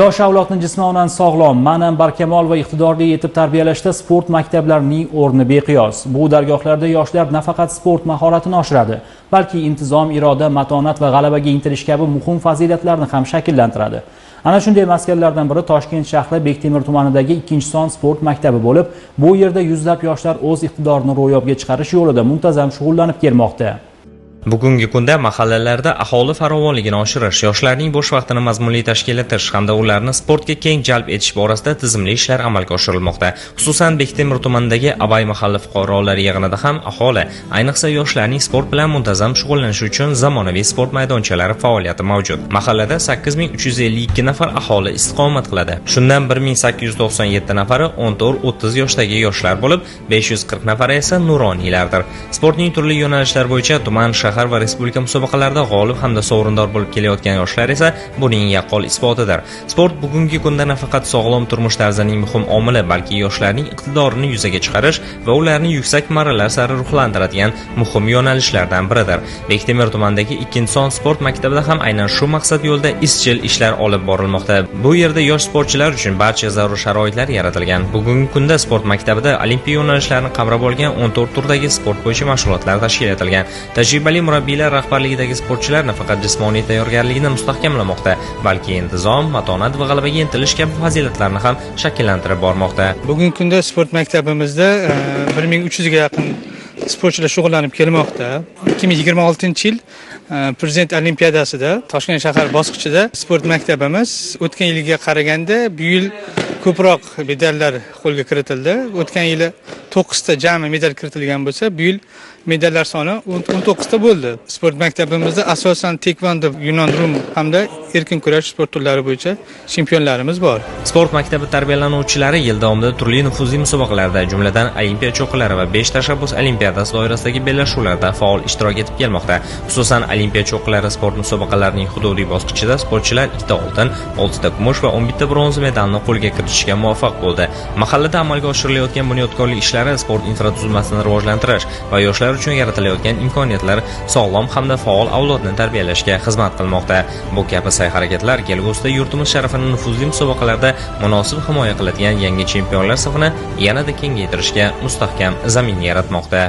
Yosh avlodni jismonan sog'lom, ma'nan barkamol va iqtidorli etib tarbiyalashda sport maktablarining o'rni beqiyos. Bu dargohlarda yoshlar nafaqat sport mahoratini oshiradi, balki intizom, iroda, matonat va g'alabaga intilish kabi muhim fazilatlarni ham shakllantiradi. Ana shunday maskanlardan biri Toshkent shahri Bektemir tumanidagi 2-son sport maktabi bo'lib, bu yerda yuzlab yoshlar o'z iqtidorini ro'yobga chiqarish yo'lida muntazam shug'ullanib kelmoqda. Bugungi kunda mahallalarda aholi farovonligini oshirish, yoshlarning bo'sh vaqtini mazmunli tashkil etish hamda ularni sportga keng jalb etish borasida tizimli ishlar amalga oshirilmoqda. Xususan, Bektemir tumanidagi Abay mahalla fuqarolar yig'inida ham aholi, ayniqsa yoshlarning sport bilan muntazam shug'ullanishi uchun zamonaviy sport maydonchalari faoliyati mavjud. Mahallada 8352 nafar aholi istiqomat qiladi. Shundan 1897 nafari 14-30 yoshdagi yoshlar bo'lib, 540 nafari esa nuroniylardir. Sportning turli yo'nalishlari bo'yicha tuman, shahar va respublika musobaqalarida g'olib hamda sovrindor bo'lib kelayotgan yoshlar esa buning yaqqol isbotidir. Sport bugungi kunda nafaqat sog'lom turmush tarzining muhim omili, balki yoshlarning iqtidorini yuzaga chiqarish va ularni yuksak marralar sari ruhlantiradigan muhim yo'nalishlardan biridir. Bektemir tumanidagi 2-son sport maktabida ham aynan shu maqsad yo'lida izchil ishlar olib borilmoqda. Bu yerda yosh sportchilar uchun barcha zarur sharoitlar yaratilgan. Bugungi kunda sport maktabida olimpiya yo'nalishlarini qamrab olgan 14 turdagi sport bo'yicha mashg'ulotlar tashkil etilgan. Tajribali murabbiylar rahbarligidagi sportchilar nafaqat jismoniy tayyorgarligini mustahkamlamoqda, balki intizom, matonat va g'alabaga intilish kabi fazilatlarni ham shakllantirib bormoqda. Bugungi kunda sport maktabimizda 1300 ga yaqin sportchilar shug'ullanib kelmoqda. 2026-yil Prezident Olimpiadasida Toshkent shahar bosqichida sport maktabimiz o'tgan yilga qaraganda bu yil ko'proq medallar qo'lga kiritildi. O'tgan yili 9 ta jami medal kiritilgan bo'lsa, bu yil medallar soni 19 ta bo'ldi. Sport maktabimizda asosan taekvondo, yunon rum hamda erkin kurash sport turlari bo'yicha chempionlarimiz bor. Sport maktabi tarbiyalanuvchilari yil davomida turli nufuzli musobaqalarda, jumladan Olimpiya cho'qqilari va 5 tashabbus olimpiadasi doirasidagi bellashuvlarda faol ishtirok etib kelmoqda. Xususan, Olimpiya cho'qqilari sport musobaqalarining hududiy bosqichida sportchilar 2 ta oltin, 6 ta kumush va 11 ta bronza medalni qo'lga kiritishga muvaffaq bo'ldi. Mahallada amalga oshirilayotgan bunyodkorlik ishlari sport infratuzilmasini rivojlantirish va yoshlar uchun yaratilayotgan imkoniyatlar sog'lom hamda faol avlodni tarbiyalashga xizmat qilmoqda. Bu kabi sa'y-harakatlar kelgusida yurtimiz sharafini nufuzli musobaqalarda munosib himoya qiladigan yangi chempionlar safini yanada kengaytirishga mustahkam zamin yaratmoqda.